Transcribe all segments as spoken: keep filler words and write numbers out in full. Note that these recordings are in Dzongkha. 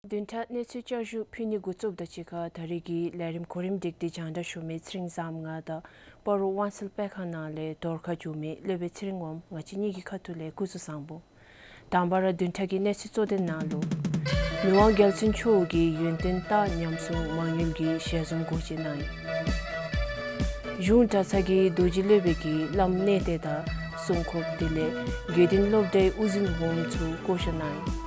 བདུན་ཕྲག་གནས་ཚུལ་བསྐྱར་ཞུ་ཕུལ་ནི་འགོ་བཙུགསཔ་དང་གཅིག་ཁར་ད་རེས་ཀྱི་ལས་རིམ་གོ་རིམ་སྒྲིག་སྟེ་སྙན་ཞུ་མི་ཚེ་རིང་བཟངམོ་ང་དང་སྤ་རོ་དབང་སེལ་སྤེལ་ཁང་ནང་ལས་རྫོང་ཁ་བྱོན་མི་ལས་བྱེདཔ་ཚེ་རིང་དབངམོ་ང་བཅས་གཉིས་ཀྱི་ཁ་ཐུག་ལས་སྐུ་གཟུགས་བཟང་པོ། དང་པ་ར་བདུན་ཕྲག་གི་གནས་ཚུལ་གཙོ་དོན་ནང་ལུ། མི་དབང་རྒྱལ་བཙུན་མཆོག་གིས་ཡུན་བརྟན་སྟག་ཉམས་སྲུང་མ་དངུལ་གྱི་ཞལ་འཛོམས་སྒོ་འབྱེད་གནང་ཡི། གཞུང་གྲྭ་ཚང་གི་རྡོ་རྗེ་སློབ་དཔོན་གྱིས་བླམ་གནས་བརྟན་དང་གསུང་སྐོརཔ་དེ་ལས་དགེ་འདུན་སློབ་གྲྭའི་དབུ་འཛིན་འོགམ་ཚུ་བསྐོ་བཞག་གནང་ཡི།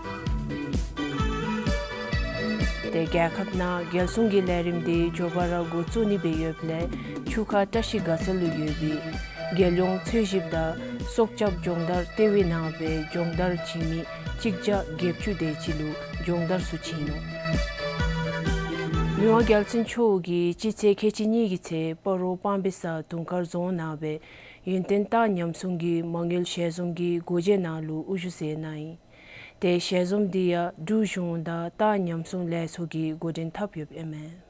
ཏེ་རྒྱལ་ཁབ་ནང་རྒྱལ་སྲུང་གི་ལས་རིམ་དེ་མགྱོགས་པ་ར་འགོ་བཙུགས་ནི་སྦེ་ཡོདཔ་ལས་ཆུ་ཁ་བཀྲ་ཤིས་དགའ་ཚལ་ལུ་ཡོད་པའི་རྒྱལ་ཡོངས་འཚོལ་ཞིབ་དང་སྲོག་སྐྱབས་སྦྱོང་བརྡར་ལྟེ་བའི་ནང་སྦེ་སྦྱོང་བརྡར་བྱིན་མི་གཅིག་བརྒྱ་བརྒྱད་ཅུ་དེ་ཅིག་ལུ་སྦྱོང་བརྡར་ཚུ་བྱིན་ནུག། མི་དབང་རྒྱལ་བཙུན་མཆོག་གིས་སྤྱི་ཚེས་ཁལ་གཅིག་གཉིས་ཀྱི་ཚེ་སྤ་རོ་སྤང་སྦིས་ས་དུང་དཀར་རྫོང་ནང་སྦེ་ཡུན་བརྟན་སྟག་ཉམས་སྲུང་གི་མ་དངུལ་ཞལ་འཛོམས་ཀྱི་སྒོ་འབྱེད་ནང་ལུ་དབུ་བཞུགས་མཛད་གནང་ཡི། ཏེ་ཞལ་འཛོམས་དེ་ཡང་འབྲུག་གཞུང་དང་སྟག་ཉམས་སྲུང་ལས་ཚོགས་ཀྱིས་འགོ་འདྲེན་འཐབ་ཡོདཔ་ཨིན་མས།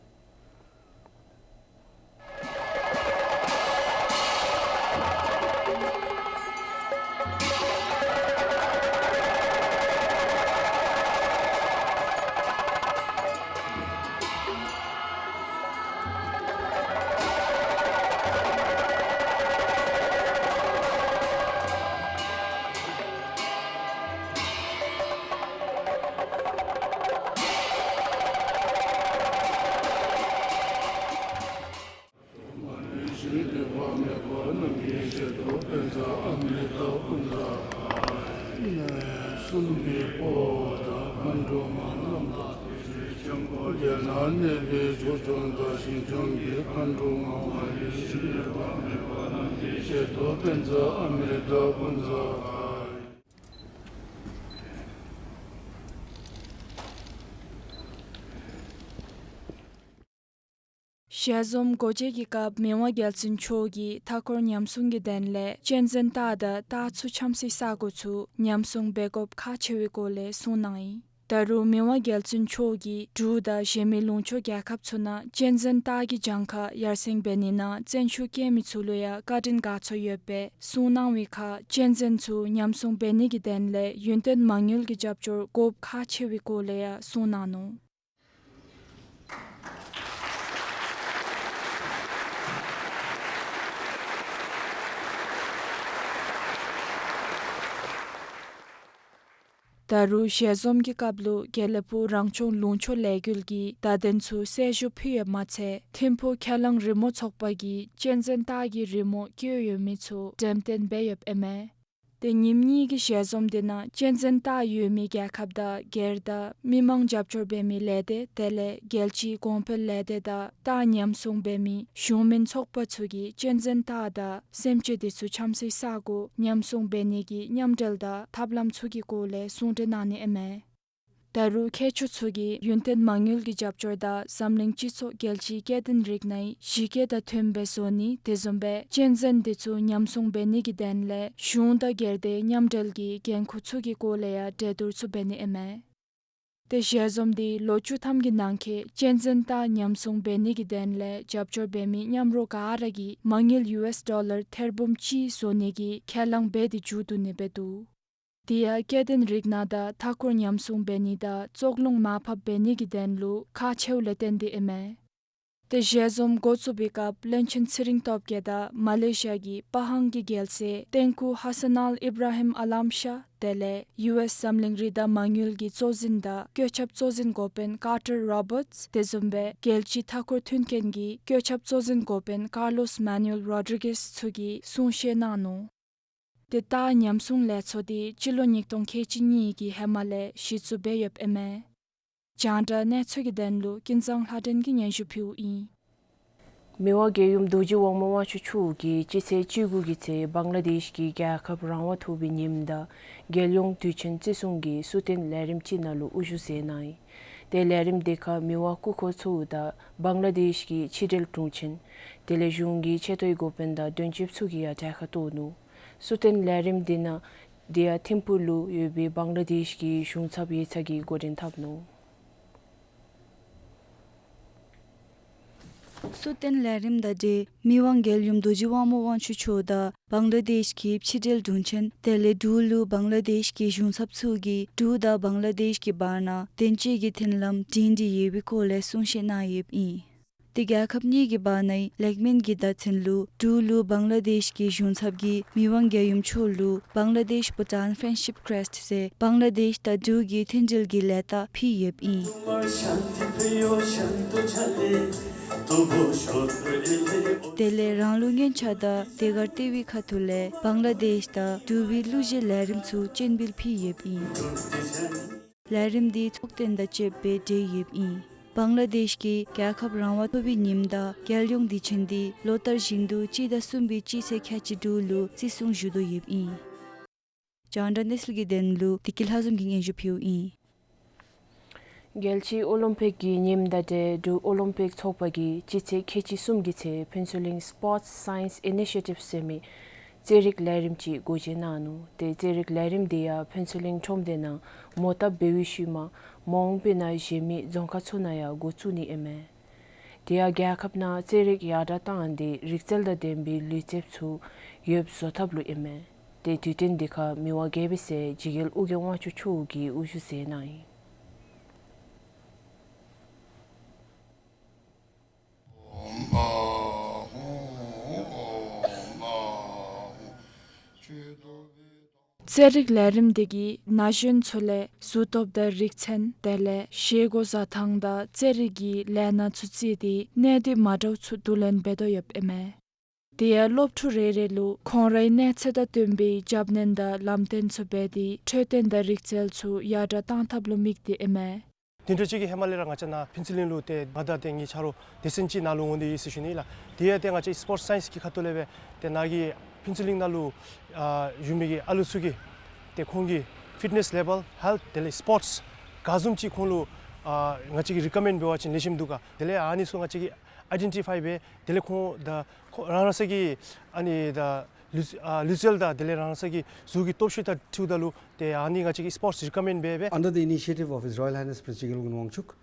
ཞལ་འཛོམས་སྒོ་འབྱེད་ཀྱི་སྐབས་མི་དབང་རྒྱལ་བཙུན་མཆོག་གིས་མཐའ་འཁོར་ཉམས་སྲུང་གི་དོན་ལས་གཅན་གཟན་སྟག་དང་སྟག་ཚུ་འཁྱམས་སའི་ས་གོ་ཚུ་ཉམས་སྲུང་འབད་དགོཔ་ཁག་ཆེ་བའི་སྐོར་ལས་གསུངས་གནང་ཡི། ད་རུང་མི་དབང་རྒྱལ་བཙུན་མཆོག་གིས་འབྲུག་དང་གཞན་མི་ལུང་ཕྱོགས་རྒྱལ་ཁབ་ཚུ་ནང་གཅན་གཟན་སྟག་གི་གྱངས་ཁ་ཡར་སེང་འབད་ནི་ནང་བརྩོན་ཤུགས་བསྐྱེད་མི་ཚུ་ལུ་ཡང་བཀའ་དྲིན་དགའ་ཚོར་ཡོདཔ་སྦེ་གསུངས་གནང་བའི་ཁར་གཅན་གཟན་ཚུ་ཉམས་སྲུང་འབད་ནི་གི་དོན་ལས་ཡུན་བརྟན་མ་དངུལ་གྱི་རྒྱབ་སྐྱོར་དགོཔ་ཁག་ཆེ་བའི་སྐོར་ལས་ཡང་གསུངས་གནང་ནུག། ད་རུང་ཞལ་འཛོམས་ཀྱི་སྐབས་ལུ་དགེ་ལེགས་ཕུག་རང་སྐྱོང་ལུང་ཕྱོགས་ལས་འགུལ་གྱི་བརྡ་དོན་ཚུ་གསལ་ཞུ་ཕུལ་ཡོདཔ་མ་ཚད་ཐིམ་ཕུག་ཁས་བླངས་རི་མོ་ཚོགས་པ་གིས་གཅན་གཟན་སྟག་གི་རི་མོ་བཀོད་ཡོད་མི་ཚུ་འགྲེམས་སྟོན་འབད་ཡོདཔ་ཨིན་མས། ཏེ་ཉིནམ་གཉིས་ཀྱི་ཞལ་འཛོམས་དེ་ནང་གཅན་གཟན་སྟག་ཡོད་མི་རྒྱལ་ཁབ་དང་སྒེར་དང་མི་མང་རྒྱབ་སྐྱོར་འབད་མི་ལས་སྡེ་དེ་ལས་རྒྱལ་སྤྱིའི་གོང་འཕེལ་ལས་སྡེ་དང་སྟག་ཉམས་སྲུང་འབད་མི་གཞུང་མིན་ཚོགས་པ་ཚུ་གིས་གཅན་གཟན་སྟག་དང་སེམས་ཅན་དེ་ཚུ་འཁྱམས་སའི་ས་གོ་ཉམས་སྲུང་འབད་ནི་གི་མཉམ་འབྲེལ་དང་ཐབས་ལམ་ཚུ་གི་སྐོར་ལས་གསུང་གྲོས་གནང་ནི་ཨིན་མས། ད་རུང་མཁས་མཆོག་ཚུ་གིས་ཡུན་བརྟན་མ་དངུལ་གྱི་རྒྱབ་སྐྱོར་དང་འཛམ་གླིང་སྤྱི་ཚོགས་རྒྱལ་སྤྱིའི་སྐྱེ་ལྡན་རིགས་སྣའི་གཞི་སྐད་དང་མཐུནམ་སྦེ་བཟོ་ནི་དེ་བཟུམ་སྦེ་གཅན་གཟན་དེ་ཚུ་ཉམས་སྲུང་འབད་ནི་གི་དོན་ལས་གཞུང་དང་སྒེར་སྡེ་མཉམ་འབྲེལ་གྱི་འགན་ཁུར་ཚུ་གི་སྐོར་ལས་ཡང་གྲོས་བསྡུར་ཚུ་འབད་ནི་ཨིན་མས། ཏེ་ཞལ་འཛོམས་དེ་ལོ་བཅུ་ཐམ་གྱི་ནང་འཁོད་གཅན་གཟན་སྟག་ཉམས་སྲུང་འབད་ནི་གི་དོན་ལས་རྒྱབ་སྐྱོར་འབད་མི་མཉམ་རོགས་ག་ར་གིས་མ་དངུལ་ཡུ་ཨེསི་ཌོ་ལར་ཐེར་འབུམ་གཅིག་བཟོ་ནི་གི་ཁས་བླངས་འབད་དེ་མཇུག་བསྡུ་ནི་འབད་འདུག། དེ་ཡང་སྐྱེ་ལྡན་རིགས་སྣ་དང་མཐའ་འཁོར་ཉམས་སྲུང་འབད་ནི་དང་བཙོག་རླུང་མར་ཕབ་འབད་ནི་གི་དོན་ལུ་ཁག་ཆེཝ་ལས་བརྟེན་ཏེ་ཨིན་མས། ཏེ་ཞལ་འཛོམས་འགོ་བཙུགས་པའི་སྐབས་བློན་ཆེན་ཚེ་རིང་སྟོབས་རྒྱས་དང་མ་ལེ་ཤི་ཡ་གི་པ་ཧང་གི་རྒྱལ་སྲས་ཏེང་ཀུ་ཧ་སན་ཨལ་ཨིབ་ར་ཧིམ་ཨལ་ཨམ་ཤ་དེ་ལས་ཡུ་ཨེསི་འཛམ་གླིང་རི་དྭགས་མ་དངུལ་གྱི་གཙོ་འཛིན་དང་བཀོད་ཁྱབ་གཙོ་འཛིན་འགོ་དཔོན་ཀར་ཊར་རོ་བརཊས་དེ་བཟུམ་སྦེ་རྒྱལ་སྤྱིའི་མཐའ་འཁོར་མཐུན་རྐྱེན་གྱི་བཀོད་ཁྱབ་གཙོ་འཛིན་འགོ་དཔོན་ཀར་ལོས་མ་ནུ་ཨེལ་རོ་ཌི་གེས་ཚུ་གིས་གསུང་བཤད་གནང་ནུག། ཏེ་སྟག་ཉམས་སྲུང་ལས་ཚོགས་དེ་སྤྱི་ལོ་ཉིས་སྟོང་ཁལ་གཅིག་གཉིས་ཀྱི་ཧེ་མ་ལས་གཞི་བཙུགས་འབད་ཡོདཔ་ཨིན་མས། རྒྱང་བསྒྲགས་གནས་ཚུལ་གྱི་དོན་ལུ་ཀུན་བཟང་ལྷ་སྒྲོན་གྱིས་སྙན་ཞུ་ཕུལཝ་ཨིན། མི་དབང་རྒྱལ་ཡུམ་རྡོ་རྗེ་ཝང་མོ་དབང་ཕྱུག་མཆོག་གིས་སྤྱི་ཚེས་བཅུ་དགུ་གི་ཚེ་བང་ལ་དེཤ་གི་རྒྱལ་ཁབ་རང་དབང་ཐོབ་པའི་ཉིནམ་དང་རྒྱལ་ཡོངས་དུས་ཆེན་བརྩི་སྲུང་གི་གསོལ་སྟོན་ལས་རིམ་ཅིག་ནང་ལུ་དབུ་བཞུགས་མཛད་གནང་ཡི། ཏེ་ལས་རིམ་དེ་ཁར་མི་དབང་སྐུ་འཁོར་ཚུ་དང་བང་ལ་དེཤ་གི་ཕྱི་འབྲེལ་དྲུང་ཆེན་དེ་ལས་གཞུང་གི་ཆེ་མཐོའི་འགོ་དཔོན་དང་དོན་གཅོདཔ་ཚུ་གིས་ཡང་གྲལ་ཁར་གཏོགས་ནུག། གསོལ་སྟོན་ལས་རིམ་དེ་ནང་དེ་ཡང་ཐིམ་ཕུག་ལུ་ཡོད་པའི་བང་ལ་དེཤ་གི་གཞུང་ཚབ་ཡིག་ཚང་གིས་འགོ་འདྲེན་འཐབ་ནུག། གསོལ་སྟོན་ལས་རིམ་དང་འབྲེལ་མི་དབང་རྒྱལ་ཡུམ་རྡོ་རྗེ་དབང་མོ་དབང་ཕྱུག་མཆོག་དང་བང་ལ་དེཤ་གི་ཕྱི་འབྲེལ་དྲུང་ཆེན་དེ་ལས་འབྲུག་ལུ་བང་ལ་དེཤ་གི་གཞུང་ཚབ་ཚུ་གིས་འབྲུག་དང་བང་ལ་དེཤ་གི་བར་ན་བདེན་སྤྱོད་ཀྱི་མཐུན་ལམ་སྒྲིང་སྒྲི་ཡོད་པའི་སྐོར་ལས་གསུང་བཤད་གནང་ཡོདཔ་ཨིན། དེ་རྒྱལ་ཁབ་གཉིས་ཀྱི་བར་ནའི་ལེགས་སྨོན་གྱི་བརྡ་མཚོན་ལུ་འབྲུག་ལུ་བང་ལ་དེཤ་གི་གཞུང་ཚབ་ཀྱིས་མི་དབང་རྒྱལ་ཡུམ་མཆོག་ལུ་བང་ལ་དེཤ་བྷུ་ཊཱན་ཕྲེནཌ་ཤིཔ་ཀེརེསཊ་ཟེར་བང་ལ་དེཤ་དང་འབྲུག་གི་མཐུན་འབྲེལ་གྱི་ལས་རྟགས་ཕུལ་ཡོདཔ་ཨིན། དེ་ལས་རང་ལུགས་སྔོན་ཆད་དང་དེ་གར་ལྟེ་བའི་ཁ་ཐུག་ལས་བང་ལ་དེཤ་དང་འབྲུག་པའི་གླུ་གཞས་ལས་རིམ་ཚུ་སྤྱན་འབུལ་ཕུལ་ཡོདཔ་ཨིན། ལས་རིམ་འདི་ཚོགས་རྟེན་དང་བཅསཔ་སྦེ་གྲོལ་ཡོདཔ་ཨིན། བང་ལ་དེཤ་གི་རྒྱལ་ཁབ་རང་དབང་ཐོབ་པའི་ཉིནམ་དང་རྒྱལ་ཡོངས་དུས་ཆེན་འདི་ལོ་ལྟར་བཞིན་དུ་སྤྱི་ཟླ་གསུམ་པའི་སྤྱི་ཚེས་ཁལ་གཅིག་དྲུག་ལུ་བརྩི་སྲུང་ཞུ་དོ་ཡོདཔ་ཨིན། རྒྱང་བསྒྲགས་གནས་ཚུལ་གྱི་དོན་ལུ་བདེ་སྐྱིད་ལྷ་འཛོམས་ཀྱིས་སྙན་ཞུ་ཕུལཝ་ཨིན། རྒྱལ་སྤྱིའི་ཨོ་ལིམ་པིག་གི་ཉིནམ་དང་འབྲེལ་འབྲུག་ཨོ་ལིམ་པིག་ཚོགས་པ་གིས་སྤྱི་ཚེས་ཁལ་གཅིག་གསུམ་གྱི་ཚེ་ཕུན་ཚོགས་གླིང་སི་པོརཊསི་སའིནསི་ཨི་ནི་ཤི་ཡེ་ཊིབ་ཟེར་མི་རྩེད་རིགས་ལས་རིམ་ཅིག་སྒོ་འབྱེད་གནང་ནུག། དེ་རྩེད་རིགས་ལས་རིམ་འདི་ཡང་ཕུན་ཚོགས་གླིང་ཁྲོམ་སྡེ་ནང་མོ་བཏབ་འབད་བའི་ཤུལ་མ་མ་འོངས་པའི་ནང་གཞན་མི་རྫོང་ཁག་ཚུ་ནང་ཡང་འགོ་བཙུགས་ནི་ཨིན་མས། དེ་ཡང་རྒྱལ་ཁབ་ནང་རྩེད་རིགས་ཡར་དྲགས་བཏང་སྟེ་རིག་རྩལ་དང་ལྡན་པའི་ལུས་རྩལཔ་ཚུ་ཡོདཔ་བཟོ་ཐབས་ལུ་ཨིན་མས། དེ་དུས་སྟོན་འདི་ཁར་མི་དབང་རྒྱལ་པོའི་སྲས་འཇིགས་རྒྱལ་ཨོ་རྒྱན་དབང་ཕྱུག་མཆོག་གིས་དབུ་བཞུགས་མཛད་གནང་ཡི། རྩེད་རིགས་ལས་རིམ་འདི་གིས་ན་གཞོན་ཚུ་ལས་གཟུགས་སྟོབས་དང་རིག་ཚད་དེ་ལས་བཞེས་སྒོ་བཟའ་ཐངས་དང་རྩེད་རིགས་ཀྱི་ལས་སྣ་ཚུ་བརྩིས་ཏེ་གནད་དོན་མ་འདྲཝ་ཚུ་བསྡུ་ལེན་འབད་དོ་ཡོདཔ་ཨིན་མས། དེ་ཡང་སློབ་ཕྲུག་རེ་རེ་ལུ་ཁོང་རའི་གནས་ཚད་དང་བསྟུན་པའི་རྒྱབ་སྣོན་དང་ལམ་སྟོན་ཚུ་འབད་དེ་འཕྲོད་བསྟེན་དང་རིག་རྩལ་ཚུ་ཡར་དྲགས་གཏང་ཐབས་ལུ་དམིགས་ཏེ་ཨིན་མས། བདུན་ཕྲག་གཅིག་གི་ཧེ་མ་ལས་ར་ང་བཅས་ནཱ་ཕུན་ཚོགས་གླིང་ལུ་ཏེ་ང་དང་ཏེ་ངེའི་ཆ་རོགས་སྡེ་ཚན་ཅིག་ནཱ་ལུ་འོང་སྟེ་ཡོད་ཟེར་ཞུ་ནི་ལགས། དེ་ཡང་ཏེ་ང་བཅས་སི་པོརཊསི་སའིནསི་གི་ཁ་ཐུག་ལས་སྦེ་ཏེ་ནཱ་གི་ཕུན་ཚོགས་གླིང་ནང་ལུ་ཨ་བཞུགས་མི་གི་ཨ་ལུ་ཚུ་གིས་ཏེ་ཁོང་གི་ཕིཊ་ནེསི་ལེ་བཱལ་ཧེལཐ་དེ་ལས་སི་པོརཊསི་ག་བཟུམ་ཅིག་ཁོང་ལུ་ཨ་ང་བཅས་ཀྱིས་རི་ཀོ་མེནཌ་འབད་བ་ཅིན་ལེགས་ཤོམ་འདུག་ག། དེ་ལས་ཨ་ནི་ཚུ་ང་བཅས་ཀྱིས་ཨའི་ཌེན་ཊི་ཕའི་འབད་དེ་ལས་ཁོང་དང་ཁོང་རང་རང་སོ་གི་ཨ་ནི་དང་ལུས་ཨ་ལུས་རྩལ་དང་དེ་ལས་རང་རང་སོ་གི་གཟུགས་ཀྱི་སྟོབས་ཤུགས་དང་འཁྲིལཝ་ད་ལུ་ཏེ་ཨ་ནི་ང་བཅས་ཀྱིས་སི་པོརཊསི་རི་ཀོ་མེནཌ་འབད་འབད། Under the initiative of His Royal Highness Prince Jigel Ugyen Wangchuck,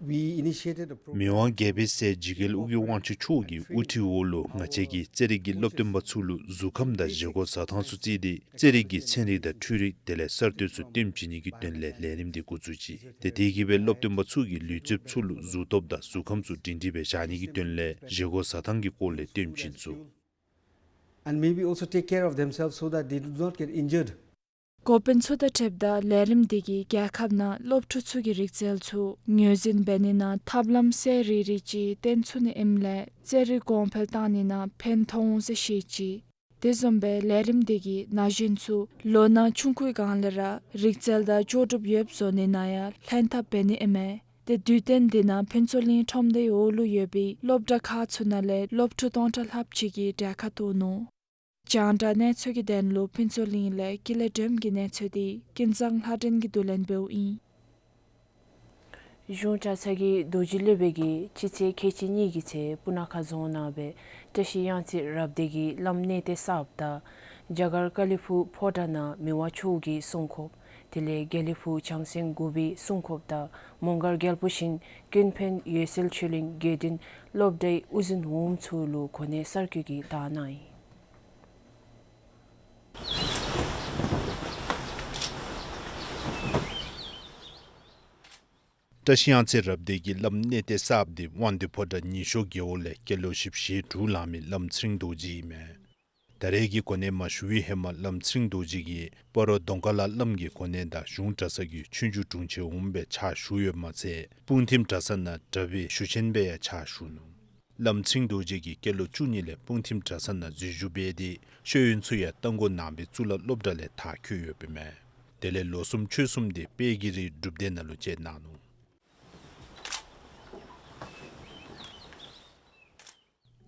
we initiated a program. མི་དབང་རྒྱལ་པོའི་སྲས་འཇིགས་རྒྱལ་ཨོ་རྒྱན་དབང་ཕྱུག་མཆོག་གི་དབུ་ཁྲིད་འོག་ལུ་ང་བཅས་ཀྱིས་རྩེད་རིགས་ཀྱི་སློབ་སྟོན་པ་ཚུ་ལུ་གཟུགས་ཁམས་དང་བཞེས་སྒོ་བཟའ་ཐངས་ཚུ་བརྩིས་ཏེ་རྩེད་རིགས་ཀྱི་ཚན་རིག་དང་འཕྲུལ་རིག་དེ་ལས་གསར་གཏོད་ཚུ་སྟོན་བྱིན་ནི་གི་དོན་ལས་ལས་རིམ་འདི་འགོ་བཙུགས་ཅི། ཏེ་དེ་གིས་སྦེ་སློབ་སྟོན་པ་ཚུ་གིས་ལུས་རྩལཔ་ཚུ་ལུ་གཟུགས་སྟོབས་དང་གཟུགས་ཁམས་ཚུ་སྒྲིང་སྒྲིང་སྦེ་བཞག་ནི་གི་དོན་ལས་བཞེས་སྒོ་བཟའ་ཐངས་ཀྱི་སྐོར་ལས་སྟོན་བྱིན་ཚུགས། And maybe also take care of themselves so that they do not get injured. འགོ་དཔོན་ཚུ་དང་འཁྲིལཝ་ད་ལས་རིམ་འདི་གིས་རྒྱལ་ཁབ་ནང་སློབ་ཕྲུག་ཚུ་གི་རིག་རྩལ་ཚུ་ངོས་འཛིན་འབད་ནི་ནང་ཐབས་ལམ་གསར་རིལ་རི་ཅིག་སྟོན་ཚུགས་ནི་ཨིནམ་ལས་རྩེད་རིགས་གོང་འཕེལ་གཏང་ནི་ནང་ཕན་ཐོགས་འོང་ཟེར་བཤད་ཅི། དེ་བཟུམ་སྦེ་ལས་རིམ་འདི་གིས་ན་གཞོན་ཚུ་ལོ་ན་ཆུང་ཀུའི་སྒང་ལས་ར་རིག་རྩལ་དང་ལྕོགས་གྲུབ་ཡོདཔ་བཟོ་ནི་ནང་ཡང་ལྷན་ཐབས་འབད་ནི་ཨིན་མས། ཏེ་དུས་སྟོན་འདི་ནང་ཕུན་ཚོགས་གླིང་ཁྲོམ་སྡེའི་འོག་ལུ་ཡོད་པའི་སློབ་གྲྭ་ཁག་ཚུ་ནང་ལས་སློབ་ཕྲུག་སྟོང་ཕྲག་ལྷགཔ་ཅིག་གིས་གྲལ་ཁར་གཏོགས་ནུག། རྒྱང་བསྒྲགས་གནས་ཚུལ་གྱི་དོན་ལུ་ཕུན་ཚོགས་གླིང་ལས་ཀུན་ལེགས་སྒྲོལམ་གྱི་གནས་ཚུལ་འདི་ཀུན་བཟང་ལྷ་སྒྲོན་གྱིས་བསྡུ་ལེན་འབདཝ་ཨིན། གཞུང་གྲྭ་ཚང་གི་རྡོ་རྗེ་སློབ་དཔོན་གྱིས་སྤྱི་ཚེས་ཁལ་གཅིག་གཉིས་ཀྱི་ཚེ་སྤུ་ན་ཁ་རྫོང་ནང་སྦེ་བཀྲ་ཤིས་གཡང་རྩེ་རབ་སྡེ་གི་བླམ་གནས་བརྟན་གསརཔ་དང་རྒྱ་གར་ཀ་ལི་ཕུག་ཕོ་བྲང་ནང་མི་དབང་མཆོག་གི་གསུང་སྐོརཔ་དེ་ལས་དགེ་ལེགས་ཕུག་བྱང་སེམས་དགུ་པའི་གསུང་སྐོརཔ་དང་མོང་སྒར་རྒྱལ་པོ་ཞིང་ཀུན་ཕན་ཡོད་སེལ་ཆོས་གླིང་དགེ་འདུན་སློབ་གྲྭའི་དབུ་འཛིན་འོགམ་ཚུ་ལུ་གོ་གནས་གསར་བསྐོ་གི་དར་གནང་ཡི། བཀྲ་ཤིས་གཡང་རྩེ་རབ་སྡེ་གི་བླམ་གནས་བརྟན་གསརཔ་འདི་དབང་འདུས་ཕོ་བྲང་ཉི་ཤོག་རྒེད་འོག་ལས་སྐྱེས་ལོ་བཞི་བཅུ་ཞེ་དྲུག་ལང་མི་བླམ་ཚེ་རིང་རྡོ་རྗེ་ཨིན་མས། ད་རེས་ཀྱི་གོ་གནས་མ་ཞུ་བའི་ཧེ་མ་བླམ་ཚེ་རིང་རྡོ་རྗེ་གིས་སྤ་རོ་གདོང་དཀར་ལ་བླམ་གྱི་གོ་གནས་དང་གཞུང་གྲྭ་ཚང་གི་ཆོས་རྒྱུགས་དྲུང་ཆེན་འོགམ་སྦེ་ཕྱག་ཞུ་ཡོདཔ་མ་ཚད་སྤུངས་ཐིམ་གྲྭ་ཚང་ནང་གྲྭ་པའི་ཞུ་ཆེན་སྦེ་ཡང་ཕྱག་ཞུ་ནུག། བླམ་ཚེ་རིང་རྡོ་རྗེ་གིས་སྐྱེས་ལོ་བཅུ་གཉིས་ལས་སྤུངས་ཐིམ་གྲྭ་ཚང་ནང་འཛུལ་ཞུགས་འབད་དེ་ཤེས་ཡོན་ཚུ་ཡང་རྟ་མགོ་ནང་པའི་གཙུག་ལག་སློབ་གྲྭ་ལས་མཐར་འཁྱོལ་ཡོདཔ་ཨིན་མས། དེ་ལས་ལོ་གསུམ་ཕྱོགས་གསུམ་དེ་དཔལ་གྱི་རི་སྒྲུབ་སྡེ་ནང་ལུ་བཅད་གནང་ནུག།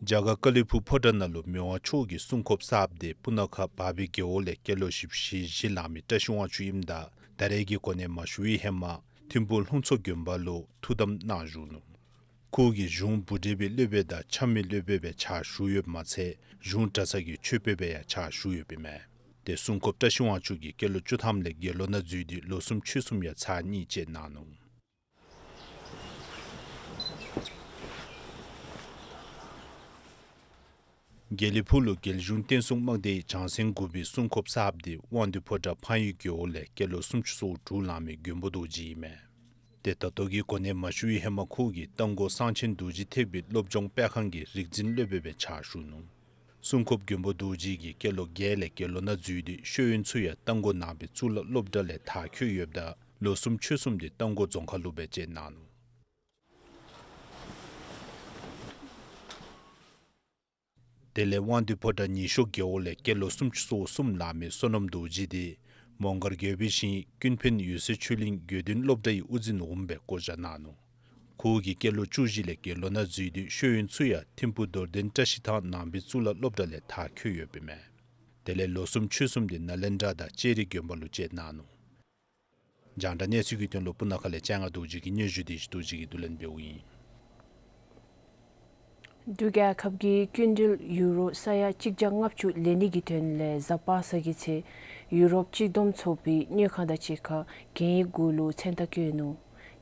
རྒྱ་གར་ཀ་ལི་ཕུག་ཕོ་བྲང་ནང་ལུ་མི་དབང་མཆོག་གི་གསུང་སྐོརཔ་གསརཔ་དེ་སྤུ་ན་ཁ་བར་སྦིས་རྒེད་འོག་ལས་སྐྱེས་ལོ་བཞི་བཅུ་ཞེ་བཞི་ལང་མི་བཀྲ་ཤིས་དབང་ཕྱུག་ཨིནམ་ད་ད་རེས་ཀྱི་གོ་གནས་མ་ཞུ་བའི་ཧེ་མ་ཐིམ་ཕུག་ལྷུང་མཚོ་དགོན་པ་ལུ་ཐུགས་དམ་གནང་བཞུགས་ནུག། ཁོ་གིས་གཞུང་བུ་བགྲེས་པའི་སློབ་དཔོན་དང་ཆ་མེད་སློབ་དཔོན་སྦེ་ཕྱག་ཞུ་ཡོདཔ་མ་ཚད་གཞུང་གྲྭ་ཚང་གི་ཆོས་དཔོན་སྦེ་ཡང་ཕྱག་ཞུ་ཡོདཔ་ཨིན་མས། དེ་གསུང་སྐོརཔ་བཀྲ་ཤིས་དབང་ཕྱུག་གིས་སྐྱེས་ལོ་བཅུ་ཐམ་ལས་དགེ་སློང་ནང་འཛུལ་ཏེ་ལོ་གསུམ་ཕྱོགས་གསུམ་ཡང་ཚར་གཉིས་བཅད་གནང་ནུག། དགེ་ལེགས་ཕུག་ལུ་རྒྱལ་གཞུང་བསྟན་སྲུང་དམག་སྡེའི་བྱང་སེམས་དགུ་པའི་སྲུང་སྐྱོབ་གསརཔ་འདི་དབང་འདུས་ཕོ་བྲང་ཕངས་ཡུལ་རྒེད་འོག་ལས་སྐྱེས་ལོ་སུམ་ཅུ་སོ་དྲུག་ལང་མི་མགོན་པོ་རྡོ་རྗེ་ཨིན་མས། ཏེ་ད་ལྟོ་གི་གོ་གནས་མ་ཞུ་བའི་ཧེ་མ་ཁོ་གིས་རྟ་མགོ་གསང་ཆེན་རྡོ་རྗེ་ཐེག་པའི་སློབ་སྦྱོང་སྤེལ་ཁང་གི་རིག་འཛིན་སློབ་དཔོན་སྦེ་ཕྱག་ཞུ་ནུག། སྲུང་སྐྱོབ་མགོན་པོ་རྡོ་རྗེ་གིས་སྐྱེས་ལོ་བརྒྱད་ལས་དགེ་སློང་ནང་འཛུལ་ཏེ་ཤེས་ཡོན་ཚུ་ཡང་རྟ་མགོ་ནང་པའི་གཙུག་ལག་སློབ་གྲྭ་ལས་མཐར་འཁྱོལ་ཡོདཔ་ད་ལོ་གསུམ་ཕྱོགས་གསུམ་དེ་རྟ་མགོ་རྫོང་ཁག་ལུ་སྦེ་སྤྱད་གནང་ནུག། དེ་ལས་དབང་འདུས་ཕོ་བྲང་ཉི་ཤོག་རྒེད་འོག་ལས་སྐྱེས་ལོ་སུམ་ཅུ་སོ་གསུམ་ལང་མི་བསོད་ནམས་རྡོ་རྗེ་དེ་མོང་སྒར་རྒྱལ་པོའི་ཞིང་ཀུན་ཕན་འོད་གསལ་ཆོས་གླིང་དགེ་འདུན་སློབ་གྲྭའི་དབུ་འཛིན་འོགམ་སྦེ་བསྐོ་བཞག་གནང་ནུག། ཁོ་གིས་སྐྱེས་ལོ་བཅུ་བཞི་ལས་དགེ་སློང་ནང་འཛུལ་ཏེ་ཤེས་ཡོན་ཚུ་ཡང་ཐིམ་ཕུག་རྡོར་གདན་བཀྲ་ཤིས་ཐང་ནང་པའི་གཙུག་ལག་སློབ་གྲྭ་ལས་མཐར་འཁྱོལ་ཡོདཔ་ཨིན་མས། དེ་ལས་ལོ་གསུམ་ཕྱོགས་གསུམ་དེ་ནཱ་ལེནྡྲ་དང་ལྕགས་རི་དགོན་པ་ལུ་སྤྱད་གནང་ནུག། རྒྱང་བསྒྲགས་གནས་ཚུལ་གྱི་དོན་ལུ་སྤུ་ན་ཁ་ལས་སྤྱན་སྔ་རྡོ་རྗེ་གི་སྙན་ཞུ་དེ་རྡོ་རྗེ་གིས་བསྡུ་ལེན་འབདཝ་ཨིན། འབྲུག་རྒྱལ་ཁབ་ཀྱི་སྐྱིན་འགྲུལ་ཡུ་རོ་ས་ཡ་གཅིག་བརྒྱ་ལྔ་བཅུ་ལེན་ནི་གི་དོན་ལས་གཟའ་པ་སངས་ཀྱི་ཚེ་ཡུ་རོབ་གཅིག་བསྡོམས་ཚོགས་པའི་དངུལ་ཁང་དང་གཅིག་ཁར་གན་ཡིག་གུ་ལུ་མཚན་རྟགས་བཀོད་ནུག།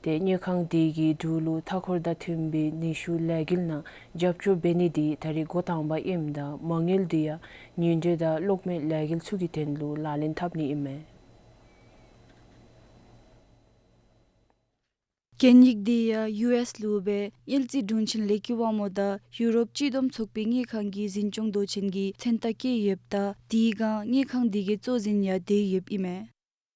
ཏེ་དངུལ་ཁང་དེ་གིས་འབྲུག་ལུ་མཐའ་འཁོར་དང་མཐུན་པའི་ནུས་ཤུགས་ལས་འགུལ་ནང་རྒྱབ་སྐྱོར་འབད་ནི་དེ་ད་རིས་འགོ་དང་པ་ཨིནམ་ད་མ་དངུལ་དེ་ཡང་ཉིན་དྲོད་དང་གློག་མེ་ལས་འགུལ་ཚུ་གི་དོན་ལུ་ལག་ལེན་འཐབ་ནི་ཨིན་མས། གན་ཡིག་དེ་ཡང་ཡུ་ཨེསི་ལུ་སྦེ་དངུལ་རྩིས་དྲུང་ཆེན་ལེགས་སྐྱིད་དབང་མོ་དང་ཡུ་རོབ་གཅིག་བསྡོམས་ཚོགས་པའི་དངུལ་ཁང་གི་འཛིན་སྐྱོང་མདོ་ཆེན་གྱི་མཚན་རྟགས་བཀོད་ཡོདཔ་ད་དེའི་སྒང་དངུལ་ཁང་དེ་གི་གཙོ་འཛིན་ཡང་བསྡད་ཡོདཔ་ཨིན་མས།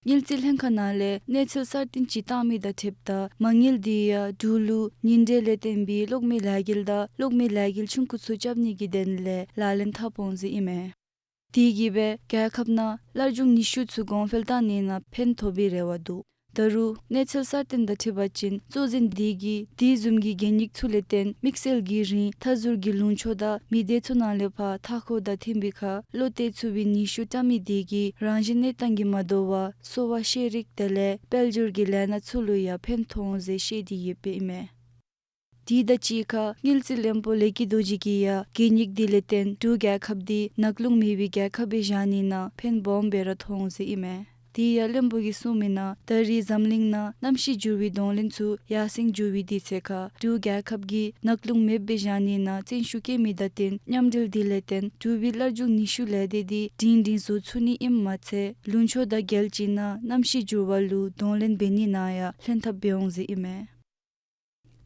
དངུལ་རྩིས་ལྷན་ཁག་ནང་ལས་གནས་ཚུལ་གསར་བཏོན་ཅིག་བཏང་མི་དང་འཁྲིལཝ་ད་མ་དངུལ་དེ་ཡང་འབྲུག་ལུ་ཉིན་དྲོད་ལས་བརྟེན་པའི་གློག་མེ་ལས་འགུལ་དང་གློག་མེ་ལས་འགུལ་ཆུང་ཀུ་ཚུ་རྐྱབ་ནི་གི་དོན་ལས་ལག་ལེན་འཐབ་འོང་ཟེར་ཨིན་མས། དེ་གིས་སྦེ་རྒྱལ་ཁབ་ནང་སླར་འབྱུང་ནུས་ཤུགས་ཚུ་གོང་འཕེལ་བཏང་ནི་ནང་ཕན་ཐོགས་པའི་རེ་བ་འདུག། ད་རུང་གནས་ཚུལ་གསར་བཏོན་དང་འཁྲིལ་བ་ཅིན་གཙོ་འཛིན་དེ་གིས་དེ་བཟུམ་གྱི་གན་ཡིག་ཚུ་ལས་བརྟེན་དམིགས་བསལ་གྱི་རིང་མཐའ་ཟུར་གྱི་ལུང་ཕྱོགས་དང་མི་སྡེ་ཚུ་ནང་ལས་ཕར་མཐའ་འཁོར་དང་མཐུན་པའི་ཁར་བློ་གཏད་ཚུགས་པའི་ནུས་ཤུགས་བཀྲམ་མི་དེ་གིས་རང་བཞིན་གནས་སྟངས་ཀྱིས་མ་དོ་བར་གསོ་བ་ཤེས་རིག་དེ་ལས་དཔལ་འབྱོར་གྱི་ལས་སྣ་ཚུ་ལུ་ཡང་ཕན་ཐོགས་འོང་ཟེར་བཤད་དེ་ཡོདཔ་ཨིན་མས། དེ་དང་གཅིག་ཁར་དངུལ་རྩིས་བློན་པོ་ལེགས་སྐྱིད་རྡོ་རྗེ་གིས་ཡང་གན་ཡིག་དེ་ལས་བརྟེན་འབྲུག་རྒྱལ་ཁབ་དེ་ནག་རླུང་མེད་པའི་རྒྱལ་ཁབ་སྦེ་བཞག་ནི་ནང་ཕན་སྦོམ་སྦེ་ར་ཐོགས་འོང་ཟེར་ཨིན་མས། དེ་ཡང་བློན་པོ་གིས་གསུངས་མི་ནང་ད་རིས་འཛམ་གླིང་ནང་གནམ་གཤིས་འགྱུར་བའི་གདོང་ལེན་ཚུ་ཡར་སེང་འགྱོ་བའི་དུས་ཚོད་ཁར་འབྲུག་རྒྱལ་ཁབ་ཀྱིས་ནག་རླུང་མེདཔ་སྦེ་བཞག་ནི་ནང་བརྩོན་ཤུགས་བསྐྱེད་མི་དང་བསྟུན་མཉམ་འབྲེལ་དེ་ལས་བརྟེན་འབྲུག་པའི་སླར་འབྱུང་ནུས་ཤུགས་ལས་སྡེ་དེ་སྒྲིང་སྒྲིང་བཟོ་ཚུགས་ནི་ཨིནམ་མ་ཚད་ལུང་ཕྱོགས་དང་རྒྱལ་སྤྱི་ནང་གནམ་གཤིས་འགྱུར་བ་ལུ་གདོང་ལེན་འབད་ནི་ནང་ཡང་ལྷན་ཐབས་འབད་འོང་ཟེར་ཨིན་མས།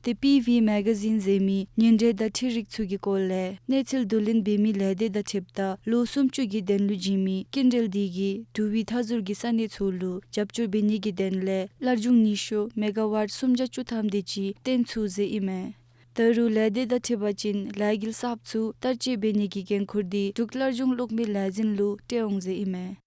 ཏེ་པི་ཝི་མེ་ག་ཟིན་ཟེར་མི་ཉིན་དྲོད་དང་འཕྲུལ་རིག་ཚུ་གི་སྐོར་ལས་གནས་ཚུལ་བསྡུ་ལེན་འབད་མི་ལས་སྡེ་དང་འཁྲིལཝ་ད་ལོ་སུམ་ཅུ་གི་དོན་ལུ་བྱིན་མི་སྐྱིན་འགྲུལ་དེ་གིས་འབྲུག་པའི་མཐའ་ཟུར་གྱི་ས་གནས་ཚུ་ལུ་རྒྱབ་སྐྱོར་འབད་ནི་གི་དོན་ལས་སླར་འབྱུང་ནུས་ཤུགས་མེ་ག་ཝཊ་སུམ་བརྒྱ་བཅུ་ཐམ་དེ་ཅིག་བཏོན་ཚུགས་ཟེར་ཨིན་མས། ད་རུང་ལས་སྡེ་དང་འཁྲིལ་བ་ཅིན་ལས་འགུལ་གསརཔ་ཚུ་བསྟར་སྤྱོད་འབད་ནི་གི་འགན་ཁུར་དེ་འབྲུག་སླར་འབྱུང་གློག་མེ་ལས་འཛིན་ལུ་སྤྲོད་འོང་ཟེར་ཨིན་མས།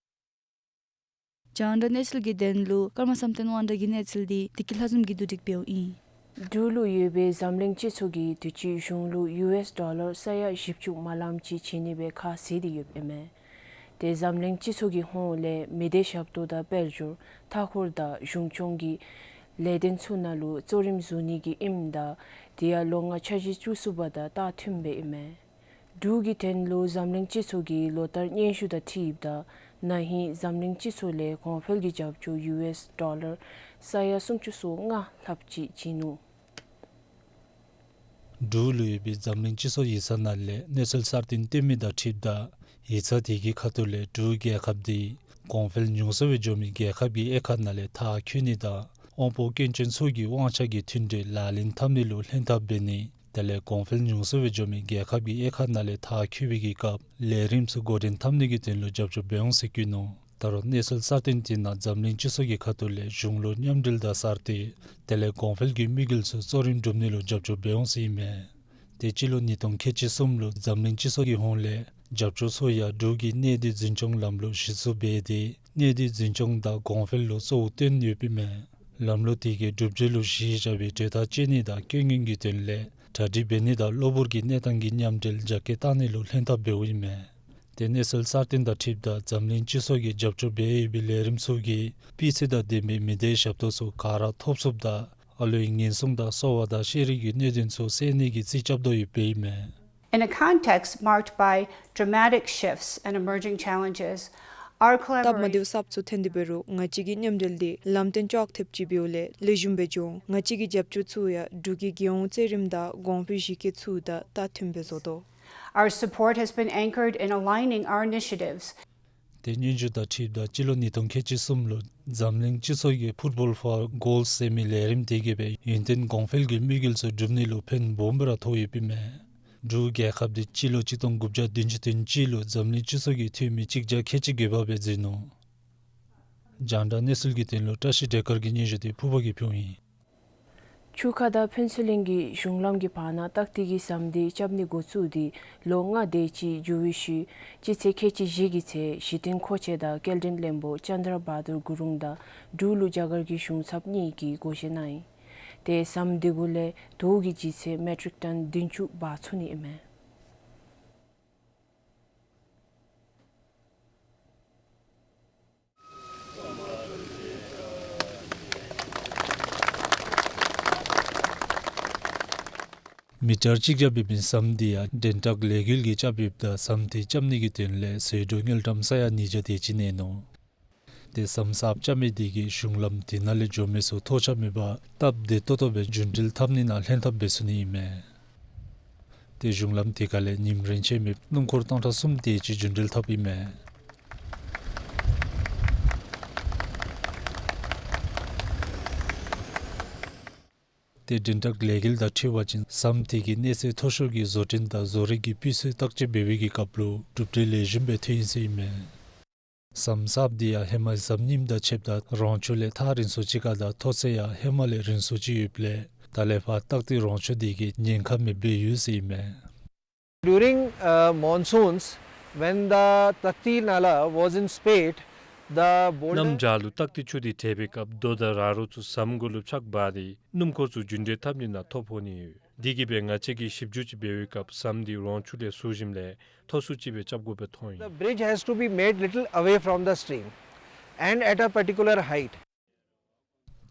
རྒྱང་བསྒྲགས་གནས་ཚུལ་གྱི་དོན་ལུ་ཀརྨ་བསམ་གཏན་དབང་གྲགས་ཀྱི་གནས་ཚུལ་དེ་བདེ་སྐྱིད་ལྷ་འཛོམས་ཀྱིས་བསྡུ་སྒྲིག་འབདཝ་ཨིན། འབྲུག་ལུ་ཡོད་པའི་འཛམ་གླིང་སྤྱི་ཚོགས་ཀྱིས་དུས་ཅི་གཞུང་ལུ་ཡུ་ཨེསི་ཌོ་ལར་ས་ཡ་བཞི་བཅུ་མ་ལངམ་ཅིག་བྱིན་ནི་སྦེ་ཁ་བཟེད་དེ་ཡོདཔ་ཨིན་མས། ཏེ་འཛམ་གླིང་སྤྱི་ཚོགས་ཀྱི་ཧོངས་ལས་མི་སྡེ་ཞབས་ཏོག་དང་དཔལ་འབྱོར་མཐའ་འཁོར་དང་གཞུང་སྐྱོང་གི་ལས་དོན་ཚུ་ནང་ལུ་གཙོ་རིམ་བཟུང་ནི་གི་ཨིནམ་ད་དེ་ཡང་ལོ་ལྔ་འཆར་གཞི་བཅུ་གསུམ་པ་དང་ཏག་མཐུནམ་སྦེ་ཨིན་མས། འབྲུག་གི་དོན་ལུ་འཛམ་གླིང་སྤྱི་ཚོགས་ཀྱི་ལོ་བསྟར་སྙན་ཞུ་དང་འཁྲིལཝ་ད་ན་ཧིང་འཛམ་གླིང་སྤྱི་ཚོགས་ལས་གོང་འཕེལ་གྱི་རྒྱབ་སྐྱོར་ཡུ་ཨེསི་ཌོ་ལར་ས་ཡ་སུམ་ཅུ་སོ་ལྔ་ལྷགཔ་ཅིག་བྱིན་ནུག། འབྲུག་ལུ་ཡོད་པའི་འཛམ་གླིང་སྤྱི་ཚོགས་ཡིག་ཚང་ནང་ལས་གནས་ཚུལ་གསར་བཏོན་བཏོན་མི་དང་འཁྲིལཝ་ད་ཡིག་ཚང་དེ་གི་ཁ་ཐུག་ལས་འབྲུག་རྒྱལ་ཁབ་དེ་གོང་འཕེལ་ཉུང་སུ་སྦེ་འགྱོ་མི་རྒྱལ་ཁབ་ཀྱི་དབྱེ་ཁག་ནང་ལས་མཐར་འཁྱོལ་ནི་དང་དབང་པོ་སྐྱོན་ཅན་ཚུ་གི་དབང་ཆ་གི་མཐུན་འབྲེལ་ལག་ལེན་འཐབ་ནི་ལུ་ལྷན་ཐབས་འབད་ནི་དེ་ལས་གོང་འཕེལ་ཉུང་སུ་སྦེ་འགྱོ་མི་རྒྱལ་ཁབ་ཀྱི་དབྱེ་ཁག་ནང་ལས་མཐར་འཁྱོལ་བའི་གི་སྐབས་ལས་རིམ་ཚུ་འགོ་འདྲེན་འཐབ་ནི་གི་དོན་ལུ་རྒྱབ་སྐྱོར་འབད་འོང་ཟེར་བཀོད་ནུག། ད་རུང་གནས་ཚུལ་གསར་བཏོན་དེ་ནང་འཛམ་གླིང་སྤྱི་ཚོགས་ཀྱི་ཁ་ཐུག་ལས་གཞུང་ལུ་མཉམ་འབྲེལ་དང་གསར་གཏོད་དེ་ལས་གོང་འཕེལ་གྱི་དམིགས་ཡུལ་ཚུ་གཙོ་རིམ་སྒྲུབ་ནི་ལུ་རྒྱབ་སྐྱོར་འབད་འོང་ཟེར་ཨིན་མས། ཏེ་སྤྱི་ལོ་ཉིས་སྟོང་ཁལ་གཅིག་གསུམ་ལུ་འཛམ་གླིང་སྤྱི་ཚོགས་ཀྱི་ཧོངས་ལས་རྒྱབ་སྐྱོར་ཚུ་ཡང་འབྲུག་གི་གནས་སྡུད་འཛིན་སྐྱོང་ལམ་ལུགས་གཞི་བཙུགས་འབད་དེ་གནས་སྡུད་འཛིན་སྐྱོང་དང་གོང་འཕེལ་ལུ་གཙོ་བོ་བཏོན་ཡོདཔ་ཨིན་མས། ལམ་ལུགས་དེ་གི་གྲུབ་འབྲས་ལུ་གཞི་བཞག་སྦེ་གྲོས་ཐག་བཅད་ནི་དང་སྐྱོན་ངན་གྱི་དོན་ལས་གྲ་སྒྲིག་འབད་ནི་དང་གློ་བུར་གྱི་གནས་སྟངས་ཀྱི་མཉམ་འབྲེལ་རྒྱ་སྐྱེད་བཏང་ནི་ལུ་ལྷན་ཐབས་འབདཝ་ཨིན་མས། ཏེ་གནས་ཚུལ་གསར་བཏོན་དང་འཁྲིལཝ་ད་འཛམ་གླིང་སྤྱི་ཚོགས་ཀྱིས་རྒྱབ་སྐྱོར་འབད་ཡོད་པའི་ལས་རིམ་ཚུ་གིས་སྤུས་ཚད་དང་ལྡན་པའི་མི་སྡེ་ཞབས་ཏོག་ཚུ་ག་ར་ཐོབ་ཚུགསཔ་དང་ཨ་ལུའི་ཉེན་སྲུང་དང་གསོ་བ་དང་ཤེས་རིག་གི་གནད་དོན་ཚུ་སེལ་ནི་གི་རྩིས་རྐྱབ་དོ་ཡོདཔ་ཨིན་མས། In a context marked by dramatic shifts and emerging challenges, our སྟབས་མ་བདེཝ་collaboration གསརཔ་ཚུ་ཐོན་ཏེ་འབད་རུང་ང་བཅས་ཀྱི་མཉམ་འབྲེལ་དེ་ལམ་སྟོན་ཅོག་འཐདཔ་ཅིག་འབདཝ་ལས་ལེགས་ཤོམ་སྦེ་འགྱོ་འོང་། ང་བཅས་ཀྱི་རྒྱབ་སྐྱོར་ཚུ་ཡང་འབྲུག་གི་རྒྱལ་ཡོངས་གཙོ་རིམ་དང་གོང་འཕེལ་གཞི་བཀོད་ཚུ་དང་ཏག་མཐུནམ་སྦེ་བཟོ་དོ། Our support has been anchored in aligning our initiatives. ཏེ་སྙན་ཞུ་དང་འཁྲིལཝ་ད་སྤྱི་ལོ་ཉིས་སྟོང་ཁལ་གཅིག་གསུམ་ལུ་འཛམ་གླིང་སྤྱི་ཚོགས་ཀྱི་ཕུཊ་བཱོལ་ཕར་གོལསི་ཟེར་མི་ལས་རིམ་དེ་གིས་སྦེ་ཡུན་བརྟན་གོང་འཕེལ་གྱི་དམིགས་ཡུལ་ཚུ་སྒྲུབ་ནི་ལུ་ཕན་སྦོམ་སྦེ་ར་ཐོགས་ཡོདཔ་ཨིན་མས། འབྲུག་རྒྱལ་ཁབ་འདི་སྤྱི་ལོ་གཅིག་སྟོང་དགུ་བརྒྱ་བདུན་ཅུ་དོན་གཅིག་ལུ་འཛམ་གླིང་སྤྱི་ཚོགས་ཀྱི་འཐུས་མི་གཅིག་བརྒྱ་ཁལ་གཅིག་བརྒྱད་པ་སྦེ་འཛུལ་ནུག། རྒྱང་བསྒྲགས་གནས་ཚུལ་གྱི་དོན་ལུ་བཀྲ་ཤིས་བདེ་དཀར་གྱི་སྙན་ཞུ་དེ་ཕུར་པ་གིས་ཕུལཝ་ཨིན། ཆུ་ཁ་དང་ཕུན་ཚོགས་གླིང་གི་གཞུང་ལམ་གྱི་བར་ན་སྟག་ཏི་གི་ཟམ་དེ་རྐྱབ་ནི་འགོ་བཙུགས་ཏེ་ལོ་ལྔ་དེ་ཅིག་འགྱོ་བའི་ཤུལ་སྤྱི་ཚེས་ཁལ་གཅིག་བཞི་གི་ཚེ་གཞི་རྟེན་མཁོ་ཆས་དང་སྐྱེལ་འདྲེན་བློན་པོ་ཅན་དྲ་བྷ་དུར་གུ་རུང་དང་འབྲུག་ལུ་རྒྱ་གར་གྱི་གཞུང་ཚབ་གཉིས་ཀྱིས་སྒོ་བཞེས་གནང་ཡི། ཏེ་ཟམ་དེ་གུ་ལས་དུག་གི་ལྗིད་ཚད་མེ་ཊིག་ཊོན་བདུན་ཅུ་འབག་ཚུགས་ནི་ཨིན་མས། མི་ཊར་གཅིག་བརྒྱ་འབད་མི་ཟམ་དེ་ཡང་འདྲེན་ཐག་ལས་འགུལ་གྱིས་རྐྱབ་ཡོདཔ་ད་ཟམ་དེ་རྐྱབ་ནི་གི་དོན་ལས་ཟད་འགྲོ་དངུལ་ཀྲམ་ས་ཡ་ཉིས་བརྒྱ་དེ་ཅིག་གནས་ནུག། ཏེ་ཟམ་གསརཔ་རྐྱབ་མི་དེ་གིས་གཞུང་ལམ་དེ་ནང་ལས་འགྱོ་མི་ཚུ་ཐོགས་ཆགས་མེད་པར་སྟབས་བདེ་ཏོག་ཏོ་སྦེ་རྒྱུན་འགྲུལ་འཐབ་ནི་ནང་ལྷན་ཐབས་འབད་ཚུགས་ནི་ཨིན་མས། ཏེ་གཞུང་ལམ་དེ་ཁ་ལས་ཉིནམ་རེ་ཆད་མེད་སྣུམ་འཁོར་ཊོན་གྲངས་གསུམ་དེ་ཅིག་རྒྱུན་འགྲུལ་འཐབ་ཨིན་མས། ཏེ་འདྲེན་ཐག་ལས་འགུལ་དང་འཁྲིལ་བ་ཅིན་ཟམ་དེ་གི་གནས་ཚད་མཐོ་ཤོས་ཀྱི་བཟོ་སྐྲུན་དང་བཟོ་རིག་གི་སྤུས་ཚད་བརྟག་དཔྱད་འབད་བའི་གི་སྐབས་ལུ་གྲུབ་འབྲས་ལེགས་ཤོམ་སྦེ་ཐོན་ཡི་ཟེར་ཨིན་མས། ཟམ་གསརཔ་དེ་ཡང་ཧེ་མའི་ཟམ་རྙིངམ་དང་ཕྱདཔ་ད་རོང་ཆུ་ལས་ཐག་རིང་སུ་ཅིག་ཁར་དང་མཐོ་ཚད་ཡང་ཧེ་མ་ལས་རིང་སུ་ཅིག་ཡོདཔ་ལས་ད་ལས་ཕར་སྟག་ཏི་རོང་ཆུ་དེ་གི་ཉེན་ཁ་མེདཔ་སྦེ་ཡོད་ཟེར་ཨིན་མས། During, uh, monsoons, when the Takti Nala was in spate, the boulder གནམ་བྱཱར་ལུ་སྟག་ཏི་ཆུ་དེ་ཐལ་བའི་སྐབས་རྡོ་དང་ར་རོ་ཚུ་ཟམ་གུ་ལུ་ཆག་འབག་སྟེ་སྣུམ་འཁོར་ཚུ་རྒྱུན་འགྲུལ་འཐབ་ནི་ནང་ཐོ་ཕོག་ནི་ཡོད། དེ་གིས་སྦེ་ང་བཅས་ཀྱིས་ཞིབ་འཇུག་ཅིག་འབད་བའི་སྐབས་ཟམ་དེ་རོང་ཆུ་ལས་ཟུར་ཞིནམ་ལས་མཐོ་སུ་ཅིག་སྦེ་རྐྱབ་དགོཔ་སྦེ་མཐོང་ཡི། The bridge has to be made little away from the stream and at a particular height.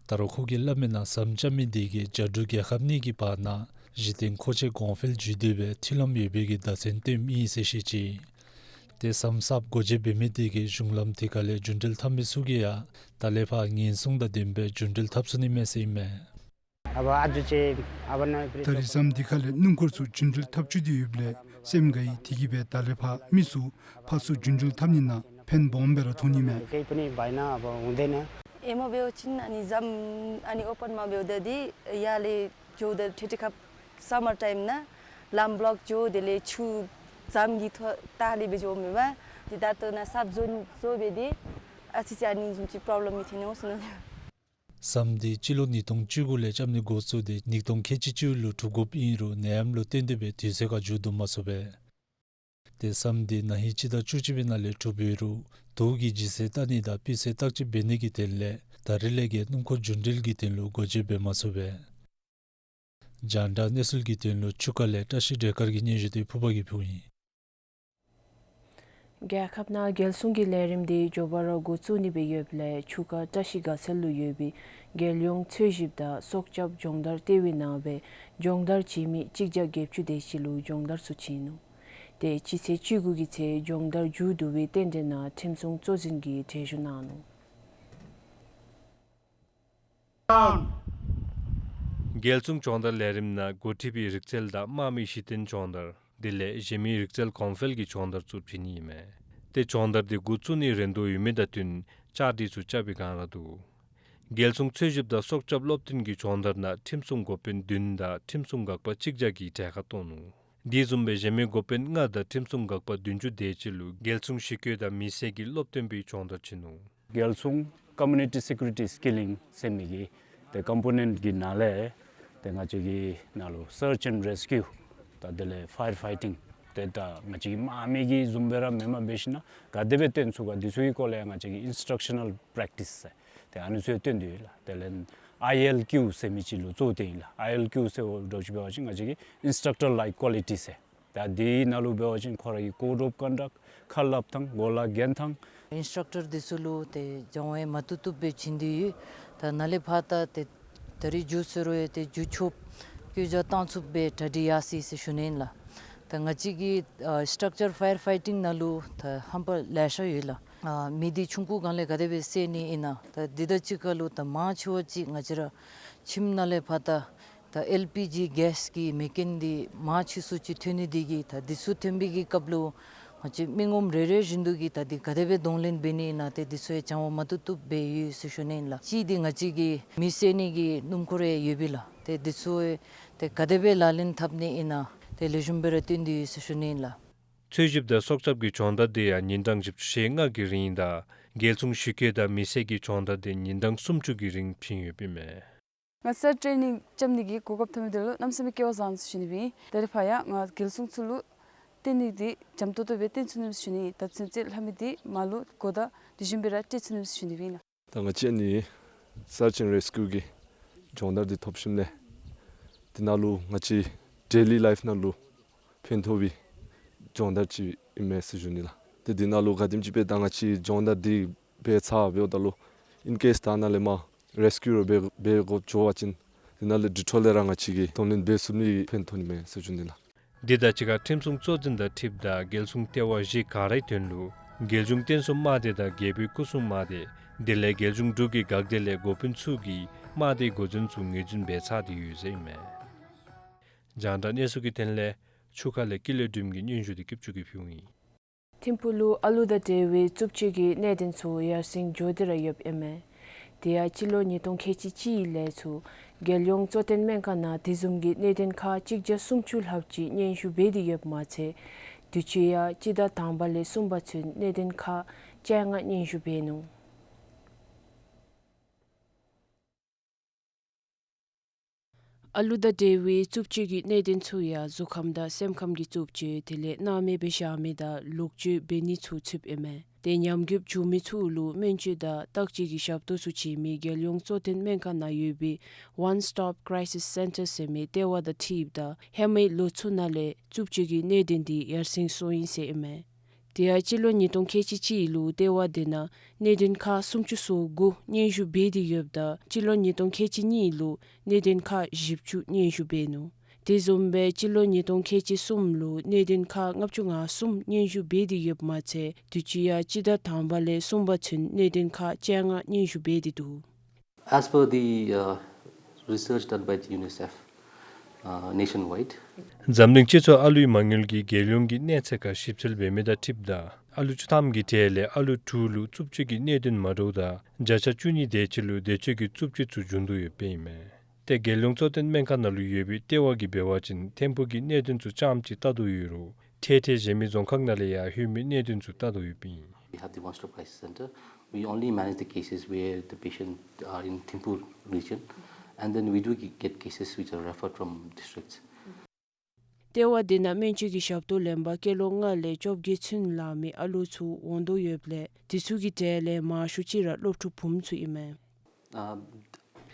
ད་རུང་ཁོ་གིས་སླབ་མི་ནང་ཟམ་རྐྱབ་མི་དེ་གིས་རྒྱ་འབྲུག་རྒྱལ་ཁབ་གཉིས་ཀྱི་བར་ན་གཞི་རྟེན་མཁོ་ཆས་གོང་འཕེལ་འགྱོ་སྡོད་པའི་མཐུན་ལམ་ཡོད་པའི་གི་བརྡ་མཚོན་སྟོནམ་ཨིན་ཟེར་བཤད་ཅི། ཏེ་ཟམ་གསརཔ་སྒོ་འབྱེད་འབད་མི་དེ་གིས་གཞུང་ལམ་དེ་ཁ་ལས་རྒྱུན་འགྲུལ་འཐབ་མི་ཚུ་གིས་ཡང་ད་ལས་ཕར་ཉེན་སྲུང་དང་ལྡནམ་སྦེ་རྒྱུན་འགྲུལ་འཐབ་ཚུགས་ནི་མས་ཟེར་ཨིན་མས། ད་རེས་ཟམ་དེ་ཁ་ལས་སྣུམ་འཁོར་ཚུ་རྒྱུན་འགྲུལ་འཐབ་བཅུག་སྟེ་ཡོདཔ་ལས་སེམས་དགའ་ཡི། དེ་གིས་སྦེ་ད་ལས་ཕར་མི་ཚུ་ཕར་ཚུར་རྒྱུན་འགྲུལ་འཐབ་ནི་ནང་ཕན་སྦོམ་སྦེ་ར་ཐོགས་ནི་མས། ཨེ་མ་འབད་བ་ཅིན་ཨ་ནི་ཟམ་ཨ་ནི་ཨོ་པཱན་མ་འབདཝ་ད་འདི་ཡར་ལས་འགྱོཝ་ད་ཏེ་ཏེ་ཁབ་སམ་མར་ཊའིམ་ནང་ལམ་བློཀ་འགྱོ། དེ་ལས་ཆུ་ཟམ་གྱི་ཐོག་ལྟག་ལས་སྦེ་འགྱོ་མི་འབད། ཏེ་ད་ལྟོ་ནཱ་གསརཔ་བཟོ་བཟོ་སྦེ་འདི་ཨ་ཙི་ཙི་ཨ་ནི་བཟུམ་ཅིག་པོརོབ་ལེམ་མི་ཐོན་ནི་འོང་ཟེར་མནོ་ནི། ཟམ་དེ་སྤྱི་ལོ་ཉིས་སྟོང་བཅུ་དགུ་ལས་རྐྱབ་ནི་འགོ་བཙུགས་ཏེ་ཉིས་སྟོང་ཁལ་གཅིག་བཅུ་ལུ་གྲུབ་དགོཔ་ཨིན་རུང་ནད་ཡམས་ལུ་བརྟེན་ཏེ་སྦེ་དུས་ཚོད་ཁར་མཇུག་བསྡུ་མ་ཚུགས་པས། ཏེ་ཟམ་དེ་ན་ཧིང་སྤྱི་ཟླ་བཅུ་གཅིག་པའི་ནང་ལས་གྲུབ་ཡོད་རུང་དུག་གི་ལྗིད་ཚད་བལྟ་ནི་དང་སྤུས་ཚད་བརྟག་དཔྱད་འབད་ནི་གི་དོན་ལས་ད་རེས་ལས་ཀྱི་སྣུམ་འཁོར་རྒྱུན་འགྲུལ་གྱི་དོན་ལུ་སྒོ་འབྱེད་འབད་མ་ཚུགས་པས། རྒྱང་བསྒྲགས་གནས་ཚུལ་གྱི་དོན་ལུ་ཆུ་ཁ་ལས་བཀྲ་ཤིས་བདེ་དཀར་གྱི་སྙན་ཞུ་དེ་ཕུར་པ་གིས་ཕུལཝ་ཨིན། རྒྱལ་ཁབ་ནང་རྒྱལ་སྲུང་གི་ལས་རིམ་དེ་མགྱོགས་པ་ར་འགོ་བཙུགས་ནི་སྦེ་ཡོདཔ་ལས་ཆུ་ཁ་བཀྲ་ཤིས་དགའ་ཚལ་ལུ་ཡོད་པའི་རྒྱལ་ཡོངས་འཚོལ་ཞིབ་དང་སྲོག་སྐྱབས་སྦྱོང་བརྡར་ལྟེ་བའི་ནང་སྦེ་སྦྱོང་བརྡར་བྱིན་མི་གཅིག་བརྒྱ་བརྒྱད་ཅུ་དེ་ཅིག་ལུ་སྦྱོང་བརྡར་ཚུ་བྱིན་ནུག། ཏེ་སྤྱི་ཚེས་བཅུ་དགུ་གི་ཚེ་སྦྱོང་བརྡར་མཇུག་བསྡུ་བའི་རྟེན་འབྲེལ་ནང་ཁྲིམས་སྲུང་གཙོ་འཛིན་གྱིས་གྲལ་བཞུགས་གནང་ནུག། རྒྱལ་སྲུང་སྦྱོང་བརྡར་ལས་རིམ་ནང་འགོ་ཁྲིད་པའི་རིག་རྩལ་དང་དམག་མིའི་གཞི་རྟེན་སྦྱོང་བརྡར་དེ་ལས་གཞན་མི་རིག་རྩལ་གོང་འཕེལ་གྱི་སྦྱོང་བརྡར་ཚུ་བྱིན་ནི་ཨིན་མས། ཏེ་སྦྱོང་བརྡར་དེ་འགོ་བཙུགས་ནིའི་རན་དོ་ཡོད་མི་དང་བསྟུན་བཅའ་སྒྲིག་ཚུ་རྐྱབ་པའི་བསྒང་ར་འདུག། རྒྱལ་སྲུང་འཚོལ་ཞིབ་དང་སྲོག་སྐྱབས་སློབ་སྟོན་གྱི་སྦྱོང་བརྡར་ནང་ཁྲིམས་སྲུང་འགོ་དཔོན་བདུན་དང་ཁྲིམས་སྲུང་འགག་པ་གཅིག་བརྒྱ་གིས་གྲལ་ཁར་གཏོགས་ནུག། དེ་བཟུམ་སྦེ་གཞན་མི་འགོ་དཔོན་ལྔ་དང་ཁྲིམས་སྲུང་འགག་པ་བདུན་ཅུ་དེ་ཅིག་ལུ་རྒྱལ་སྲུང་གཞི་བཀོད་དང་མི་སེར་གྱི་སློབ་སྟོན་པའི་སྦྱོང་བརྡར་བྱིན་ནུག། རྒྱལ་སྲུང་Community Security Skilling ཟེར་མི་གི་ཏེ་ཀམ་པོ་ནེནཊ་གི་ནང་ལས་ཏེ་ང་བཅས་ཀྱི་ནང་ལུ་search and rescue དང་དེ་ལས་fire fighting ཏེ་ད་ང་བཅས་ཀྱི་དམག་མི་གི་བཟུམ་སྦེ་ར་མེནམ་འབད་ཞིན་ན་ག་དེ་སྦེ་བཏོན་ཚུགས་ག་དེ་ཚུ་གི་སྐོར་ལས་ཡང་ང་བཅས་ཀྱིས་instructional practice ཟེར་ཏེ་ཨ་ནི་ཚུ་ཡང་སྟོན་དོ་ཡོད་ལགས། དེ་ལས་ཨའི་ཨེལ་ཀིའུ་ཟེར་མི་ཅིག་ལུ་གཙོ་བོ་བཏོན་ཡི་ལགས། ཨའི་ཨེལ་ཀིའུ་ཟེརཝ་འདྲཝ་ཅིག་འབད་བ་ཅིན་ང་བཅས་ཀྱི་instructor like quality ཟེར། ད་དེའི་ནང་ལུ་འབད་བ་ཅིན་ཁོ་ར་གི་code of conduct ཁ་སླབ་ཐངས་གོ་ལ་གྱོན་ཐངས། ཨིན་སི་ཊྲག་ཊར་འདི་ཚུ་ལུ་ཏེ་སྦྱང་བ་ཡང་མ་བཏུབ་བཏུབ་སྦེ་བྱིན་ཏེ་ཡོད། ད་ནཱ་ལས་ཕར་ད་ཏེ་ད་རིས་མཇུག་ཟེར་རུང་ཡང་ཏེ་མཇུག་ཆོགཔ་བཀོད་རྒྱ་བཏང་ཚུགསཔ་སྦེ་གྲ་སྒྲིག་ཡར་སོ་ཡི་ཟེར་ཞུ་ནི་ཨིན་ལགས། ད་ང་བཅས་ཀྱི་ཨ་structure fire fighting ནང་ལུ་ད་རྣམ་པ་ལེ་ཤ་ཡོད་ལགས། ཨ་མི་འདི་ཆུང་ཀུ་སྒང་ལས་ག་དེ་སྦེ་བསད་ནི་ཨིན་ན། ད་འདི་དང་གཅིག་ཁར་ལུ་ད་མང་ཆེ་བ་ཅིག་ང་བཅས་ར་ཁྱིམ་ནང་ལས་ཕར་ད་ ད་ཨེལ་པི་ཇི་གེསི་གི་མེ་རྐྱེན་འདི་མང་ཆེ་སུ་ཅིག་ཐོན་ནི་འདི་གིས་ད་འདི་ཚུ་ཐོན་པའི་གི་སྐབས་ལུ་ང་བཅས་མི་ངོམ་རེ་རེ་བཞིན་དུ་གིས་ད་འདི་ག་དེ་སྦེ་གདོང་ལེན་འབད་ནི་ཨིན་ན་ཏེ་འདི་ཚུ་ཡང་སྦྱང་བ་མ་བཏུབ་བཏུབ་སྦེ་ཡོད་ཟེར་ཞུ་ནི་ཨིན་ལགས། གཅིག་འདི་ང་བཅས་ཀྱི་མེ་བསད་ནི་གི་སྣུམ་འཁོར་ཡང་ཡོད་པས་ལགས། ཏེ་འདི་ཚུ་ཏེ་ག་དེ་སྦེ་ལག་ལེན་འཐབ་ནི་ཨིན་ན་ཏེ་ལེགས་ཤོམ་སྦེ་ར་སྟོན་ཏེ་ཡོད་ཟེར་ཞུ་ནི་ཨིན་ལགས། འཚོལ་ཞིབ་དང་སྲོག་སྐྱབས་ཀྱི་སྦྱོང་བརྡར་འདི་ཡང་ཉིན་གྲངས་བཞི་བཅུ་ཞེ་ལྔ་གི་རིང་དང་རྒྱལ་སྲུང་ཞི་རྒོལ་དང་མེ་བསད་ཀྱི་སྦྱོང་བརྡར་འདི་ཉིན་གྲངས་སུམ་ཅུ་གི་རིང་བྱིན་ཡོདཔ་ཨིན་མས། ང་སར་ཊེ་ནིང་རྐྱབ་ནི་གི་གོ་སྐབས་ཐོབ་མི་འདི་ལུ་གནམ་མེད་ས་མེད་སྐལ་བ་བཟང་ཟེར་ཞུ་ནི་ཨིན། ད་རེས་ཕར་ཡང་ང་རྒྱལ་སྲུང་ཚུ་ལུ་སྟོན་ནི་འདི་འཇམ་ཏོང་ཏོ་སྦེ་སྟོན་ཚུགས་ནི་ཟེར་ཞུ་ནི་ཨིན། ད་ཚུན་ཚོད་ལྷབ་མི་འདི་མར་ལུ་གོ་བརྡ་ལེགས་ཤོམ་སྦེ་ར་སྤྲོད་ཚུགས་ནི་ཟེར་ཞུ་ནི་ཨིན། ད་ང་བཅས་ཨ་ནི་སརཆ་ཨེན་རེས་ཀིའུ་གི་སྦྱོང་བརྡར་འདི་ཐོབ་ཞིནམ་ལས་འདི་ནང་ལུ་ང་བཅས་ཌེ་ལི་ལའིཕ་ནང་ལུ་ཕན་ཐོགས་པའི་སྦྱོང་བརྡར་ཅིག་ཨིན་མས་ཟེར་ཞུ་ནི་ལགས། ཏེ་འདི་ནང་ལུ་ག་དེམ་ཅིག་སྦེ་ད་ང་བཅས་སྦྱོང་བརྡར་འདི་འབད་ཚར་འབདཝ་ད་ལུ་ཨིན་ཀེསི་ད་ནཱ་ལས་མར་རེས་ཀིའུ་ར་འབད་འབད་དགོཔ་འགྱོ་བ་ཅིན་འདི་ནང་ལས་འགྲུལ་འཕྲོ་ལས་ར་ང་བཅས་ཀྱིས་གདོང་ལེན་འབད་ཚུགས་ནི་ཕན་ཐོགས་ནི་མས་ཟེར་ཞུ་ནི་ལགས། འདི་དང་གཅིག་ཁར་ཁྲིམས་སྲུང་གཙོ་འཛིན་དང་འཁྲིལཝ་ད་རྒྱལ་སྲུང་ལྟེ་བ་བཞི་ག་རའི་དོན་ལུ་རྒྱལ་གཞུང་རྟེན་གསུམ་དམག་སྡེ་དང་རྒྱལ་པོའི་སྐུ་སྲུང་དམག་སྡེ་དེ་ལས་རྒྱལ་གཞུང་འབྲུག་གི་འགག་སྡེ་ལས་འགོ་དཔོན་ཚུ་གིས་དམག་སྡེའི་འགོ་འཛིན་ཚུ་ངོས་འཛིན་འབད་ཚར་ཏེ་ཡོད་ཟེར་ཨིན་མས། རྒྱང་བསྒྲགས་གནས་ཚུལ་གྱི་དོན་ལས་ཆུ་ཁ་ལས་ཀུན་ལེགས་སྒྲོལ་མ་གི་སྙན་ཞུ་འདི་སྐྱབས་འཇུག་གིས་ཕུལཝ་ཨིན། ཐིམ་ཕུག་ལུ་ཨ་ལུ་དང་འབྲེལ་བའི་རྩུབ་སྤྱོད་ཀྱི་གནད་དོན་ཚུ་ཡར་སེང་འགྱོ་སྟེ་ར་ཡོདཔ་ཨིན་མས། དེ་ཡང་སྤྱི་ལོ་ཉིས་སྟོང་ཁལ་གཅིག་གཅིག་ལས་ཚུར་རྒྱལ་ཡོངས་གཙོ་བསྟེན་སྨན་ཁང་ནང་དེ་བཟུམ་གྱི་གནད་དོན་ཁག་གཅིག་བརྒྱ་སུམ་ཅུ་ལྷགཔ་ཅིག་སྙན་ཞུ་འབད་དེ་ཡོདཔ་མ་ཚད་དུས་ཅི་ཡང་སྤྱི་ཟླ་དང་པ་ལས་གསུམ་པ་ཚུན་གནད་དོན་ཁག་བཅོ་ལྔ་སྙན་ཞུ་འབད་ནུག། ཨ་ལུ་དང་འབྲེལ་བའི་རྩུབ་སྤྱོད་ཀྱི་གནད་དོན་ཚུ་ཡང་གཟུགས་ཁམས་དང་སེམས་ཁམས་ཀྱི་རྩུབ་སྤྱོད་དེ་ལས་སྣང་མེད་སྦེ་བཞག་མི་དང་ལོག་སྤྱོད་འབད་ནི་ཚུ་ཚུདཔ་ཨིན་མས། ཏེ་ཉམས་རྒུདཔ་བྱུང་མི་ཚུ་ལུ་སྨན་བཅོས་དང་བརྟག་དཔྱད་ཀྱི་ཞབས་ཏོག་ཚུ་བྱིན་མི་རྒྱལ་ཡོངས་གཙོ་བསྟེན་སྨན་ཁང་ནང་ཡོད་པའི་One Stop Crisis Center ཟེར་མི་ལྟེ་བ་དང་འཁྲིལཝ་ད་ཧེ་མའི་ལོ་ཚུ་ནང་ལས་རྩུབ་སྤྱོད་ཀྱི་གནད་དོན་འདི་ཡར་སེང་སོང་ཡི་ཟེར་ཨིན་མས། དེ་ཡང་སྤྱི་ལོ་ཉིས་སྟོང་ཁལ་གཅིག་གཅིག་ལུ་ལྟེ་བ་དེ་ནང་གནད་དོན་ཁག་སུམ་ཅུ་སོ་དགུ་སྙན་ཞུ་འབད་དེ་ཡོདཔ་ད་སྤྱི་ལོ་ཉིས་སྟོང་ཁལ་གཅིག་གཉིས་ལུ་གནད་དོན་ཁག་བཞི་བཅུ་སྙན་ཞུ་འབད་ནུག། དེ་བཟུམ་སྦེ་སྤྱི་ལོ་ཉིས་སྟོང་ཁལ་གཅིག་གསུམ་ལུ་གནད་དོན་ཁག་ལྔ་བཅུ་ང་གསུམ་སྙན་ཞུ་འབད་དེ་ཡོདཔ་མ་ཚད་དུས་ཅི་ཡང་སྤྱི་ཟླ་དང་པ་ལས་གསུམ་པ་ཚུན་གནད་དོན་ཁག་བཅོ་ལྔ་སྙན་ཞུ་འབད་དེ་འདུག། As per the, uh, research done by the UNICEF, uh, nationwide, འཛམ་གླིང་སྤྱི་ཚོགས་ཨ་ལུའི་མ་དངུལ་གྱིས་རྒྱལ་ཡོངས་ཀྱི་གནས་ཚད་ཁར་ཞིབ་འཚོལ་འབད་མི་དང་འཁྲིལཝ་ད་ཨ་ལུ་བཅུ་ཐམ་གྱི་གྲས་ལས་ཨ་ལུ་དྲུག་ལུ་རྩུབ་སྤྱོད་ཀྱི་གནད་དོན་མ་འདྲཝ་དང་བརྒྱ་ཆ་བཅུ་གཉིས་དེ་ཅིག་ལུ་འདས་མཆོད་ཀྱི་རྩུབ་སྤྱོད་ཚུ་འབྱུང་དོ་ཡོདཔ་ཨིན་མས། ཏེ་རྒྱལ་ཡོངས་གཙོ་བསྟེན་སྨན་ཁང་ནང་ལུ་ཡོད་པའི་ལྟེ་བ་གིས་འབད་བ་ཅིན་ཐིམ་ཕུག་གི་གནད་དོན་ཚུ་རྐྱངམ་ཅིག་བལྟ་དོ་ཡོད་རུང་ཐེ་ཐེ་གཞན་མི་རྫོང་ཁག་ནང་ལས་ཡང་ལྷོད་མི་གནད་དོན་ཚུ་བལྟ་དོ་ཡོདཔ་ཨིན། We have the One Stop Crisis Center. We only manage the cases where the patient are in Thimphu region, and then we do ge- get cases which are referred from districts. ལྟེ་བ་དེ་ནང་སྨན་བཅོས་ཀྱི་ཞབས་ཏོག་ལེན་པར་སྐྱེས་ལོ་ལྔ་ལས་བཅོ་བརྒྱད་ཚུན་ལང་མི་ཨ་ལུ་ཚུ་འོང་དོ་ཡོདཔ་ལས་དེ་ཚུ་གི་གྲས་ལས་མང་ཤོས་ཅིག་ར་སློབ་ཕྲུག་བུམོ་ཚུ་ཨིན་མས། Um,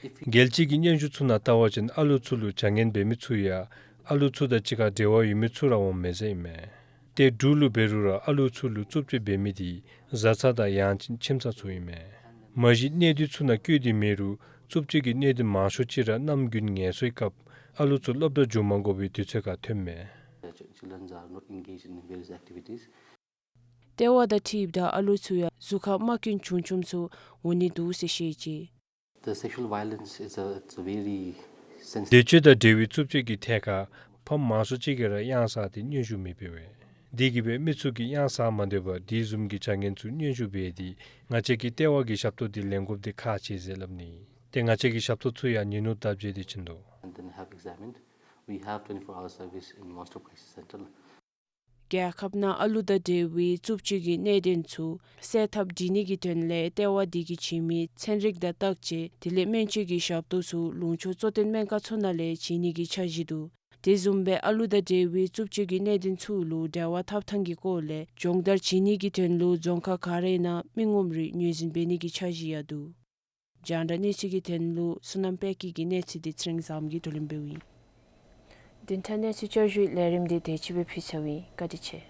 if we རྒྱལ་སྤྱི་གི་སྙན་ཞུ་ཚུ་ནང་བལྟ་བ་ཅིན་ཨ་ལུ་ཚུ་ལུ་བྱ་ངན་འབད་མི་ཚུ་ཡང་ཨ་ལུ་ཚུ་དང་གཅིག་ཁར་འབྲེལ་བ་ཡོད་མི་ཚུ་ར་འོངམ་མས་ཟེར་ཨིན་མས། ཏེ་འབྲུག་ལུ་འབད་རུང་ར་ཨ་ལུ་ཚུ་ལུ་རྩུབ་སྤྱོད་འབད་མི་དེ་བཟའ་ཚང་དང་ཡང་ཅིན་ཁྱིམ་ཚང་ཚུ་ཨིན་མས། མ་གཞི་གནས་སྡུད་ཚུ་ནང་བཀོད་དེ་མེད་རུང་རྩུབ་སྤྱོད་ཀྱི་གནད་དོན་མང་ཤོས་ཅིག་ར་གནམ་དགུན་ངལ་གསོའི་སྐབས་ཨ་ལུ་ཚུ་སློབ་གྲྭ་འགྱོ་མ་དགོ་པའི་དུས་ཚོད་ཁར་ཐོནམ་མས། The ch- children are not engaged in various activities. ལྟེ་བ་དང་འཁྲིལཝ་ད་ཨ་ལུ་ཚུ་ཡང་གཟུགས་ཁར་རྨ་སྐྱོན་བྱུང་བྱུངམ་ཚུ་འོང་ནི་འདུག་ཟེར་བཤད་ཅི། The sexual violence is a, it's a very sensitive འདས་མཆོད་དང་འབྲེལ་བའི་རྩུབ་སྤྱོད་ཀྱི་ཐད་ཁར་ཕམ་མང་ཤོས་ཅིག་གིས་ར་གཡང་ཟ་སྟེ་སྙན་ཞུ་མི་འབད་བས། དེ་གིས་འབད་མི་ཚུ་གིས་གཡང་ཟ་མ་སྡོད་པར་དེ་བཟུམ་གྱི་བྱ་ངན་ཚུ་སྙན་ཞུ་འབད་དེ་ང་བཅས་ཀྱི་ལྟེ་བ་གི་ཞབས་ཏོག་དེ་ལེན་དགོཔ་དེ་ཁག་ཆེ་ཟེར་སླབ་ནི། ཏེ་ང་བཅས་ཀྱི་ཞབས་ཏོག་ཚུ་ཡང་ཉིན་ནུབ་བརྡབ་གཅོད་དེ་བྱིན་དོ། And then have examined. We have twenty-four hour service in One Stop Crisis Center. རྒྱལ་ཁབ་ནང་ཨ་ལུ་དང་འབྲེལ་བའི་རྩུབ་སྤྱོད་ཀྱི་གནད་དོན་ཚུ་སེལ་ཐབས་སྒྲིག་ནི་གི་དོན་ལས་ལྟེ་བ་དེ་གིས་བྱིན་མི་ཚན་རིག་དང་བརྟག་དཔྱད་དེ་ལས་སྨན་བཅོས་ཀྱི་ཞབས་ཏོག་ཚུ་ལུང་ཕྱོགས་གཙོ་བསྟེན་སྨན་ཁང་ཚུ་ནང་ལས་བྱིན་ནི་གི་འཆར་གཞི་འདུག། དེ་བཟུམ་སྦེ་ཨ་ལུ་དང་འབྲེལ་བའི་རྩུབ་སྤྱོད་ཀྱི་གནད་དོན་ཚུ་ལུ་འབྲེལ་བ་འཐབ་ཐངས་ཀྱི་སྐོར་ལས་སྦྱོང་བརྡར་བྱིན་ནི་གི་དོན་ལུ་རྫོང་ཁག་ག་རའི་ནང་མི་ངོམ་རེ་ངོས་འཛིན་འབད་ནི་གི་འཆར་གཞི་ཡང་འདུག། རྒྱང་བསྒྲགས་གནས་ཚུལ་གྱི་དོན་ལུ་བསོད་ནམས་དཔལ་སྐྱིད་ཀྱི་གནས་ཚུལ་འདི་ཚེ་རིང་བཟངམོ་གིས་བགྲོ་གླེང་འབདཝ་ཨིན། དེ་ལས་གནས་ཚུལ་བསྐྱར་ཞུའི་ལས་རིམ་འདི་དེ་ཅིག་སྦེ་ཕུལ་ཚརཝ་ཨིན། བཀའ་དྲིན་ཆེ།